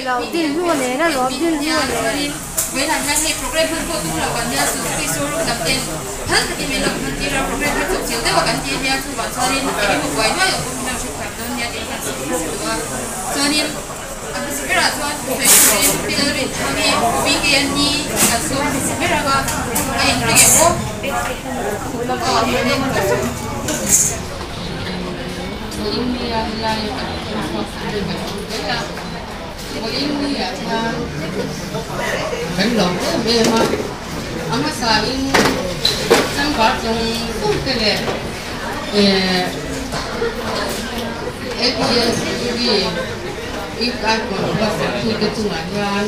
lo din hnu nen alawm din hnu nen. Vawiinah hian hei programme hman pawh tum lo kan nia Suzuki showroom lam ten phal takin min lo hman tir a, programme kha chawp chilh deuh a kan ti ania chuvang chuanin eng emaw buai nuai awm pawh min lo hrethiam dawn nia tiin kan sawi hmasa duh a. Chuanin a hmasa berah chuan sawi turin Pi Lalrinthangi BK a ni kan sawm hmasa ber ang a, a inring em aw? Vawiinnia helai kan thil chhuak hi kan awm zel a, Vawiinnia hian kan lo em em a, a hmasain changvar zawng zawng te leh APS TV Youth Icon buatsaih tute chungah hian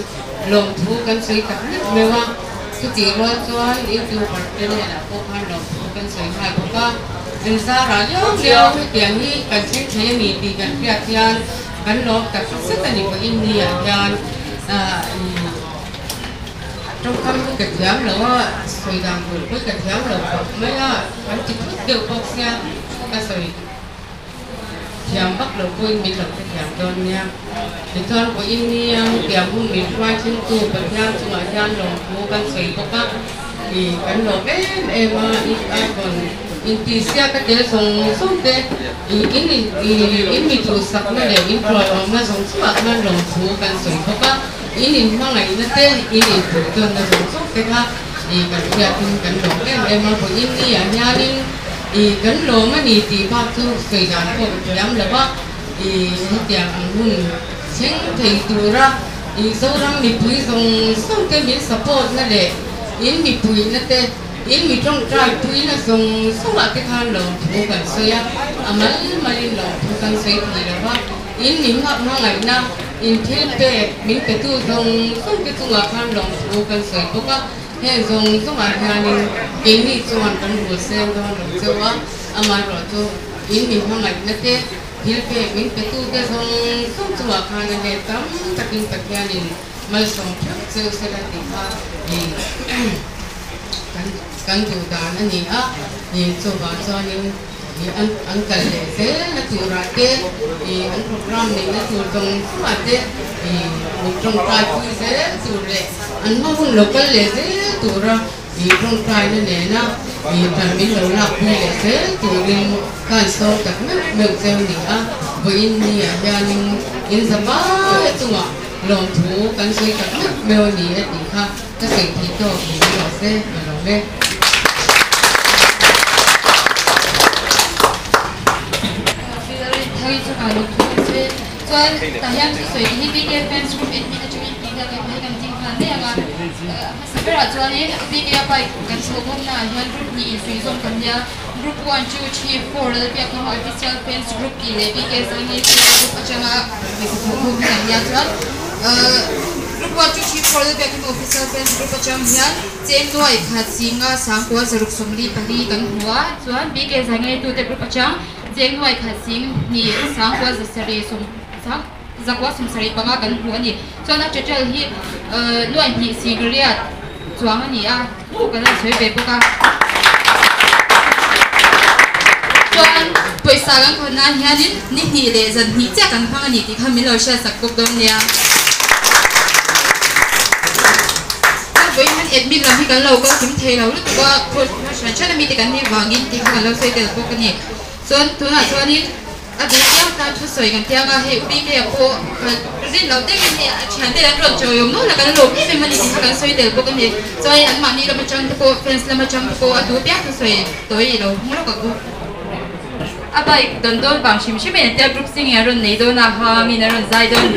lawmthu kan sawi tak meuh meuh a, chutih rual chuan YouTuber te hnenah pawh khan lawmthu kan sawi nghal bawk a. Inzarah liau liau hetiang hi kan thleng thei a ni tih kan hriat hian kan lawm tak zet a ni pawhin ni ah hian tawngkam hi ka thiam lo a, sawi dan tur pawh hi ka thiam lo khawp mai a, kan ti phut deuh bawk sia ka sawi thiam vak lo pawhin min lo hrethiam dawn nia. Tichuan pawhin nia hetiang hun min hruai thlengtu Pathian chungah hian lawmthu kan sawi bawk a, ih kan lawm em em a, ih icon intihsiak a tel zawng zawng te ih in ih in mi duhsakna leh in hruaiawmna zawng chungah khan lawmthu kan sawi bawk a, in inhmangaihna te in inpuihtawnna zawng zawng te kha ih kan hriatin kan lawm em em a, pawhin nia hianin ih kan lawm a ni tih bak chu sawi dan pawh ka thiam lo va. I hetiang ang hun thleng thei tura i Zoram mipui zawng zawng te min support na leh in mipui na te, in mi tawngtai pui na zawng zawng ah te khan lawmthu kan sawi a, a mal mal in lawmthu kan sawi thei lo va, in mi hmak hmangaihna, in thil pek min pe tu zawng zawng te chungah khan lawmthu kan sawi bawk a, heng zawng zawng ah hianin keini chuan kan rul seng dawn lo cheu a, amaherawhchu In mi hmangaihna te, thil pek min petute zawng zawng chungah khan a let tam takin Pathianin malsawm theuh cheu sela tih kha kan duh dan a ni a. Chuvang chuanin an kal leh zelna turah te, an programme neihna tur zawng zawngah te min tawngtaipui zel tur leh an hma hun lo kal leh zel tura I tawngtaina nena i tan min lo lakpui leh zel turin kan sawm tak meuh meuh cheu ni a, vawiin ni ah hianin in za vai chungah lawmthu kan sawi tak meuh meuh a ni a tih kha ka sawi thei tawk ni mai rawh se, ka lawm e. Chuan tah hian thusawi te hi BK fans group admin atangin tih vel kan hei kan ding nghal mai ang a. Hmasa berah chuanin BK a bike kan chhoh bawknaah hian group hnih insuihzawm kan nia. Group 1, 2, 3, 4 Lalbiakna Official Fans Group tih leh BK Zaingei Fans Group atanga hmeichhe thawh ho hi kan nia. Chuan Group 1, 2, 3, 4 Lalbiakna Official Fans Group atang hian cheng nuai khat zinga sangkua zaruk 44 kan hmu a. Chuan BK Zaingei tute group atang Cheng nuai khat sing hnih sangkua zasarih sawm sang zakua sawmsarih panga kan hmu a ni. Chuan a total hi nuai hnih sing riat chuang a ni a, thu kan rawn sawi ve bawk a. Chuan pawisa kan khawn nan hianin ni hnih leh zan hnih chiah kan hmang a ni tih kha min lo hriatsak bawk dawn nia. Chuan vawiin hian admin lam hi kan lo kal kim thei lo lutuk a, course hran hran a mite kan nih vangin tih kha kan lo sawi tel bawk a ni. Chuan tunah chuanin a duh chiang tan thu sawi kan tiang a, hei UBK-a pawh kan rin loh deuhin hei a thiante an rawn chawiawm nual a, kan lawm em em a ni tih kha kan sawi tel bawk a ni. Chuanin anmahni lam atang te pawh fans lam atang te pawh a duh piang thu sawi tawi i lo hmang lawk ang u. A bike dawn dawn vang hrim hrim in tia group singing a rawn nei dawn a, hangin a rawn zai dawn.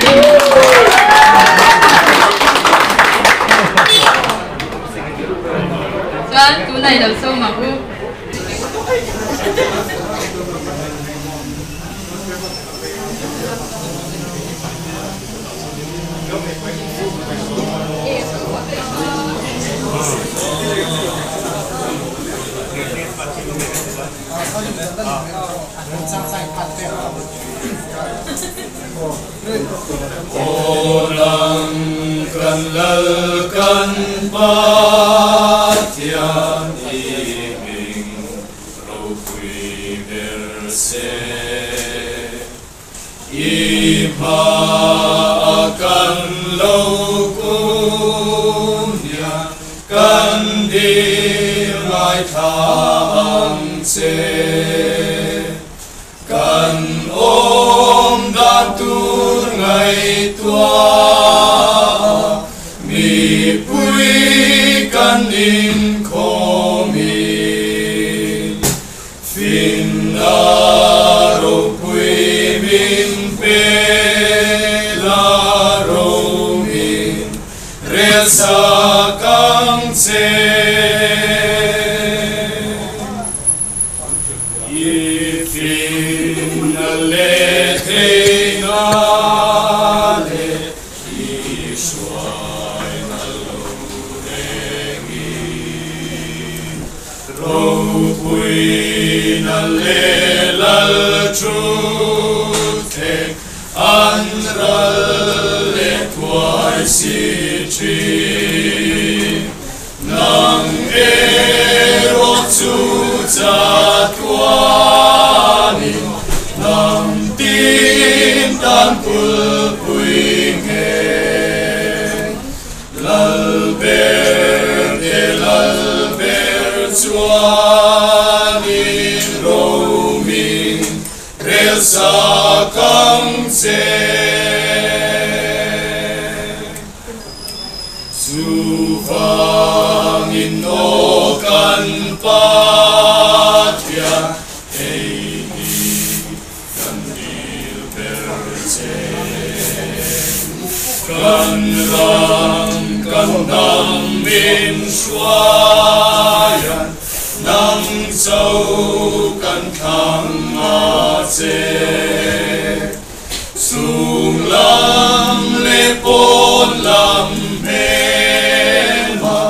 Chuan tunah i lo sawm ang u. Aw nang kan lal kan Pathian i hming ropui ber se. I hma a kan. che. Kan awm dan tur ngaihtuah mipui kan inkhawmin finna ropui min pe la romin rel sak ang che. I finna leh theihna leh i hruaina lo rengin, ropuina leh lal thutthleng an ral leh thuai si thin. Nang erawh chu chatuanin hnam tin tan kulpui nge. Lalber te Lalber chuanin romin rel sak ang che. Chuvangin aw kan Pathian, hei hi kan dil ber che. Kan ram kan hnam min hruaian, nang cho kan thlang a che. Chung lam leh pawn lam hmelma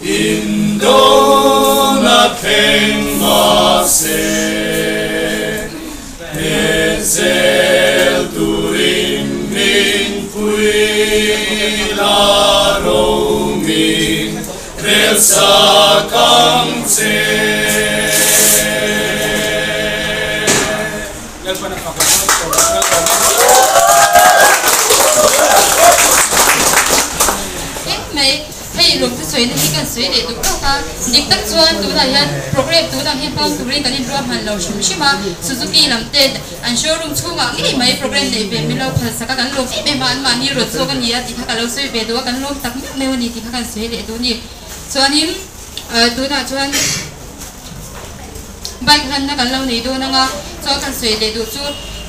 indona thleng mahse, he zel turin min pui la romin rel sak ang che. Eng mai, hei lawmthu sawina hi kan sawi leh duh tawk a, dik tak chuan tunah hian programme tunah hian hmang turin kan inruah hman lo hrim hrim a, Suzuki lam ten an showroom chhungah ngei mai programme neih ve min lo phal sak a, kan lawm em em a, anmahni rawt zawk a ni a tih kha ka lo sawi ve duh a, kan lawm tak meuh meuh a ni tih kha kan sawi leh duh a ni. Chuanin tunah chuan. Bike hlanna kan lo nei dawn anga chuan kan sawi leh duh chu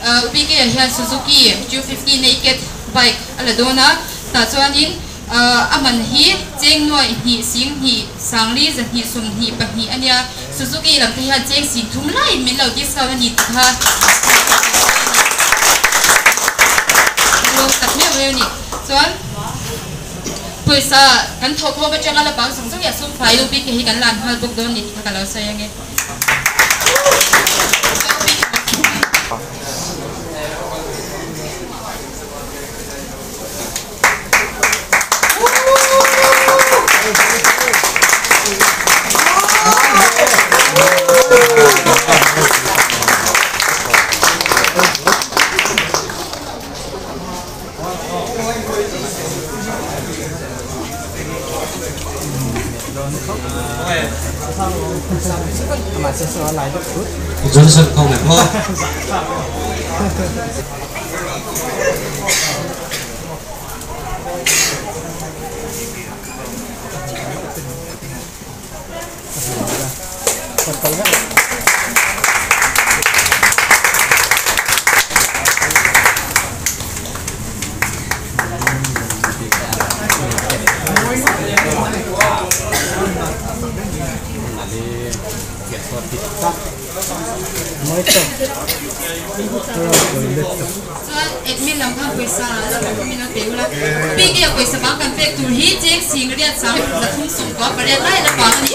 UPK ah hian Suzuki 250 Naked bike a la dawn a, tah chuanin a man hi cheng nuaih hnih sing hnih sangli zahnih sawmhnih pahnih a nia, Suzuki lam te hian cheng sing thum laiin min lo discount a ni tih kha lawm tak meuh meuh a ni. Chuan pawisa kan thawh khawm atanga la bang zawng zawng hi a sum fai luh bik te hi kan lan nghal bawk dawn ni tih kha ka lo sawi ange. Johnson không này thôi. Chuan admin lam khan pawisa la rawn awmin a pe ula. PK a pawisa bang kan pek tur hi cheng sing riat sang pathum sawmkua pariat lai la pang a ni.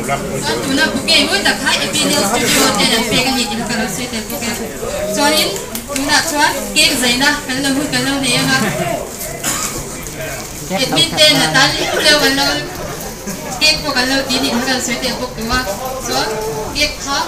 Chuan tuna bouquet mawi tak kha Epinial Studio ten an pek a ni tih kha ka lo sawi tel bawk e. Chuanin tunah chuan cake zaina kan lo hun kan lo nei ang a, admin ten a tan leu leu kan lo cake pawh kan lo ti nih kha ka lo sawi tel bawk duh a, chuan. kek kha.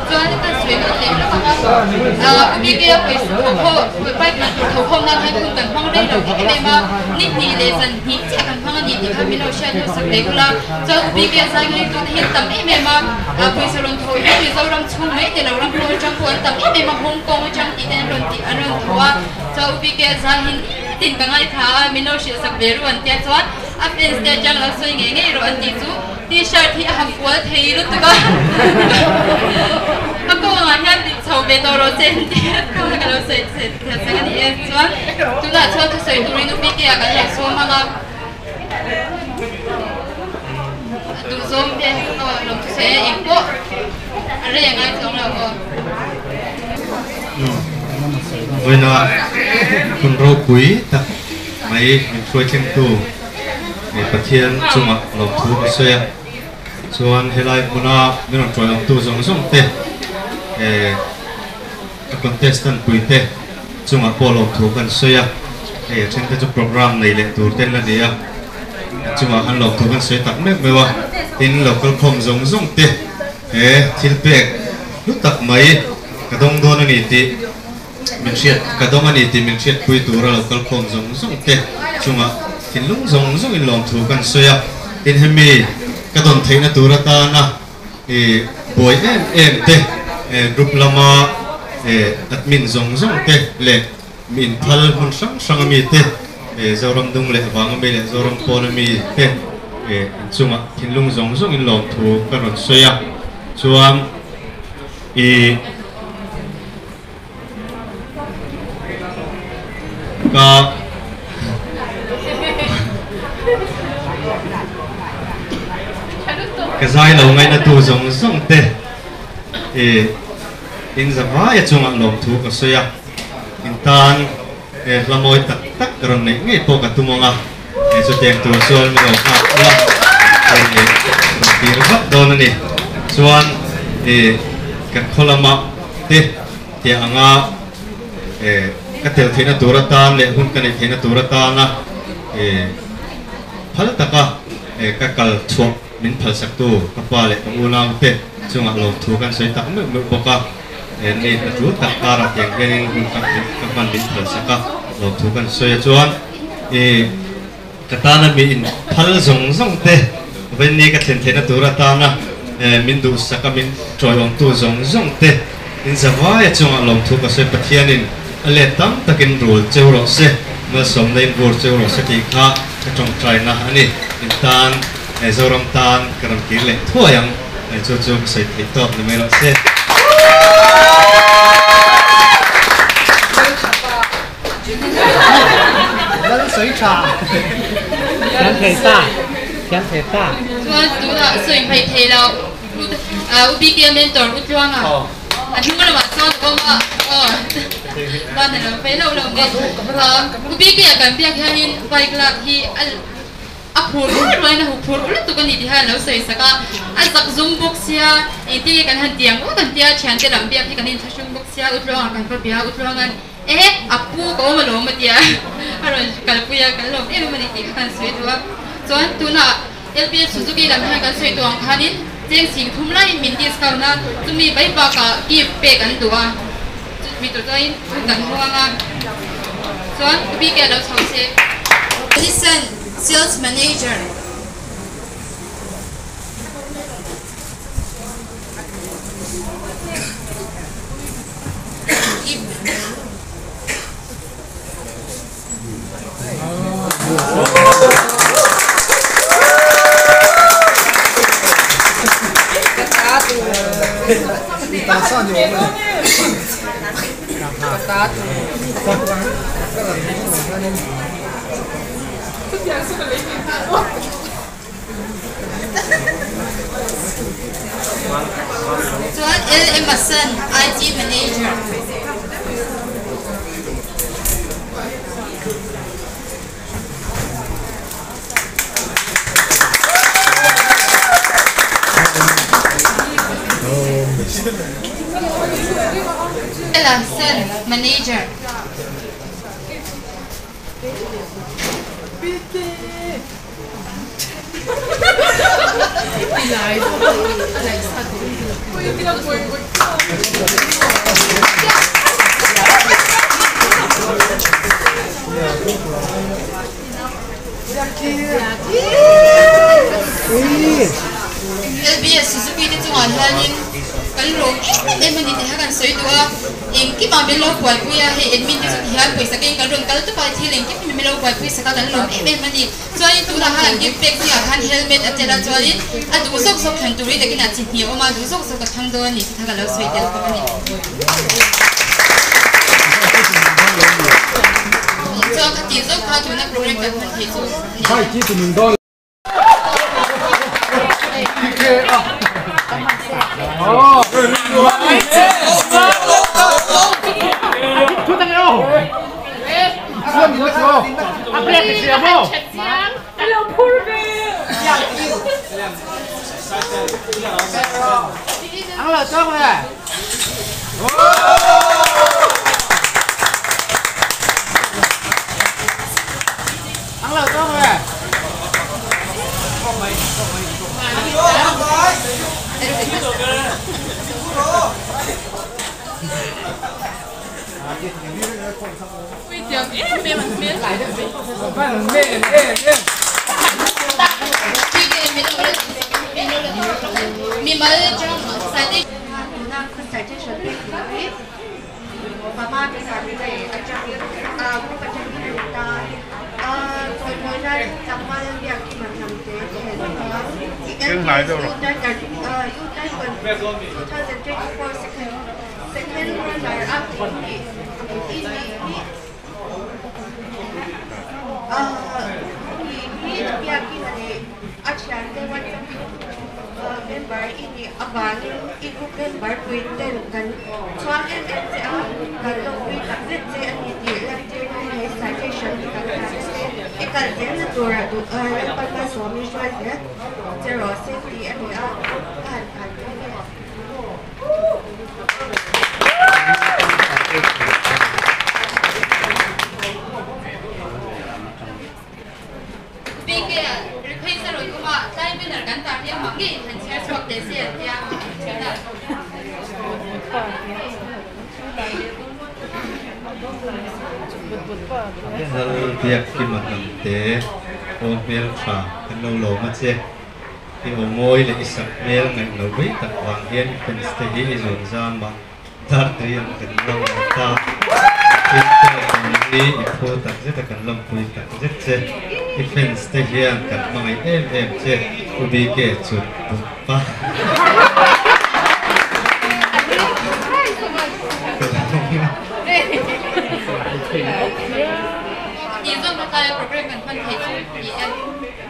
Chuan ka sawi nawn leh lawk ang a, BK-a pawisa tho khawm, bike man tur tho khawm nan hian hun kan hmang rei lo em em a, ni hnih leh zan hnih chiah kan hmang a ni tih kha min lo hriat hnu sak leh ula. Chuan u BK-a zai ngaitu te hi an tam em em a, pawisa rawn tho hi Mizoram chhung mai ni lo ram pawh atang pawh an tam em em a, Hong Kong atang tih te an rawn tih an rawn tho a, chuan u BK-a zai hi nitin ka ngaithla a, min lo hrilh sak ve ru an tia chuan a fans te atang lo sawi ngei ngei rawh an tih chu. T-shirt hi a ha fual thei lutuk a, ka kawngah hian dik chho ve tawh rawh che an ti a, kawng ka lo sawi chhe sak a ni e. Chuan tunah chuan thusawi turin U PK-a kan lo sawm ang a, duhzawm te aw lo thusawi a, eng pawh a rei a ngai chuang lo aw. Vawiina hun ropui tak mai min hruai thlengtu. Hei Pathian chungah lawmthu ka sawi a, chuan helai hmuna min rawn tuai awmtu zawng zawng te eh ka contestant pui te chungah pawh lawmthu kan sawi a, hei a then te chu program nei leh tur ten la ni a, a chungah khan lawmthu kan sawi tak meuh meuh a, tin local khawm zawng zawng te he thil pek hlu tak mai ka dawng dawn a ni tih. Min hriat ka dawng a ni tih min hriatpui tura lo kal khawm zawng zawng te chungah thinlung zawng zawngin lawmthu kan sawi a. Tin hemi ka dawn theihna tur atana i buai em em te group lama admin zawng zawng te leh mi inphal hmun hrang hrang ami te Zoram dung leh vang ami leh Zoram pawn ami te inchungah thinlung zawng zawngin lawmthu ka rawn sawi a. Chuan i. Ka ka zai lo ngaihna tu zawng zawng te i in zavaia chungah lawmthu ka sawi a, in tan hla mawi tak tak rawn neih ngei pawh ka tum ang a, chutiang tur chuan min lo nghak ula i rawn tir vak dawn a ni. Chuan i kan khaw lama te tiah anga ka tel theihna tur atan leh hun ka neih theihna tur atana phal taka ka kal chhuah min phalsaktu ka pa leh ka unau te chungah lawmthu kan sawi tak meuh meuh bawk a, ni hna tul tak karah tiang hianin hun ka hman min phalsak a, lawmthu kan sawi a chuan Ka tana mi in phal zawng zawng te vawiin ka thlen theihna tur atana min duhsak a min tawiawmtu zawng zawng te in zavaia chungah lawmthu ka sawi Pathianin a let tam takin rul cheu rawh se, malsawmna in vur cheu rawh se tih kha ka tawngtaina a ni. In tan Zoram tan ka rawn kir leh thuai ang. Chu chu ka sawi theih tawk ni mai rawh se. Chuan tunah sawi hmaih thei lo U BK mentor U Tluanga a hnung lamah chuan a awm a aw van a lo fei lo lo nge U BK a kan biak hianin bike lak hi a A phur ruai ruaiin a huh phur lutuk a ni tih hian a lo sawi sak a, a zak zum bawk sia, engtin nge kan han ti ang aw kan tia, thiante lam biak hi kan inthlahrung bawk sia, U Tluanga kan va bia a, U Tluanga'n e a pu ka awm alawm a tia, a rawn kalpui a, kan lawm em em a ni tih kha kan sawi duh a, chuan tunah LPS Suzuki lam hian kan sawi duh ang khanin cheng sing thum laiin min discount a, chumi mai bakah gift pek an duh a, chumi tur chuanin hun kan hawng a, chuan U BK a lo chho se. Listen. Sales Manager. Chuan L Emerson, IT Manager. Ella Sen, Manager. LBS Suzuki te chungah hianin kan lawm em em a ni tih kha kan sawi duh a, engkimah min lo buaipui a, hei admin te chu tihian pawisa keng kan rawn kal tawp a, thil engkim hi min lo buaipui sak a, kan lawm em em a ni. Chuanin tunah khan an gift pek zingah khan helmet a tel a, chuanin a duh zawk zawk thlan tur hi takin a chi hnih a awm a, a duh zawk zawk a thlang dawn a ni tih kha ka lo sawi tel bawk a ni. Chuan kha tih zawk kha tuna program kan hman theih chu a ni. I aw mawi leh i sak hmel ngaih lo mai tak vang hian i fans te hi i zuan zam a, dar tui ang kan lawm ang ta. Thil pek ang hi i phu tak zet a kan lawmpui tak zet che. I fans te hian kan hmangaih em em che, U BK chut but pa. hman theih chu ni e.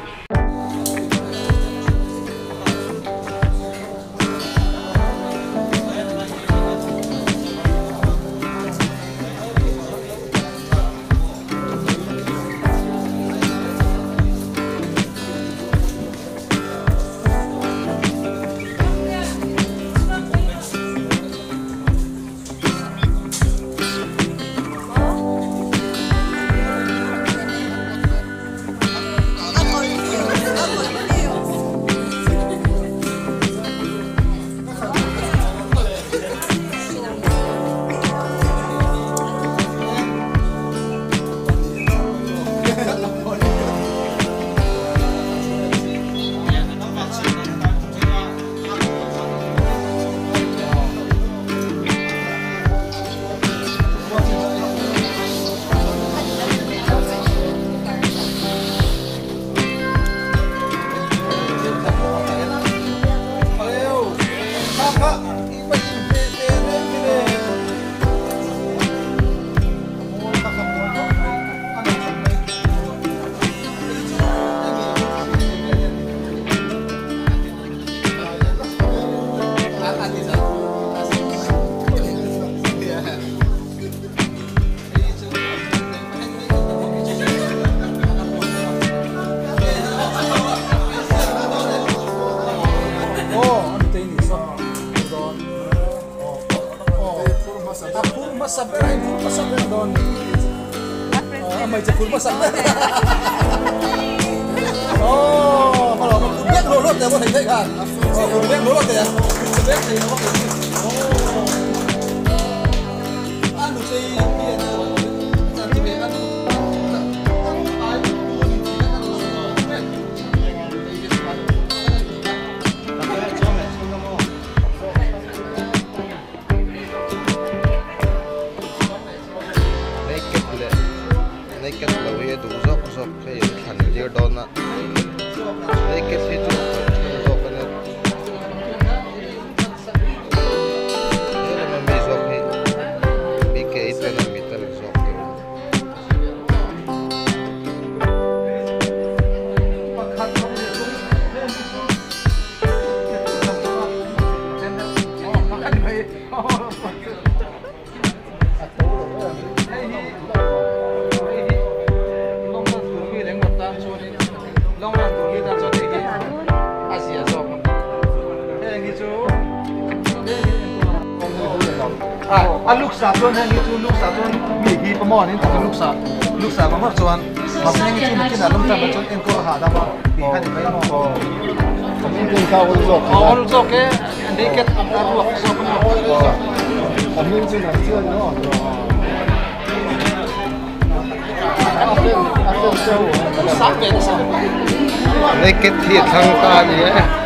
Naked hi thang ta ni e.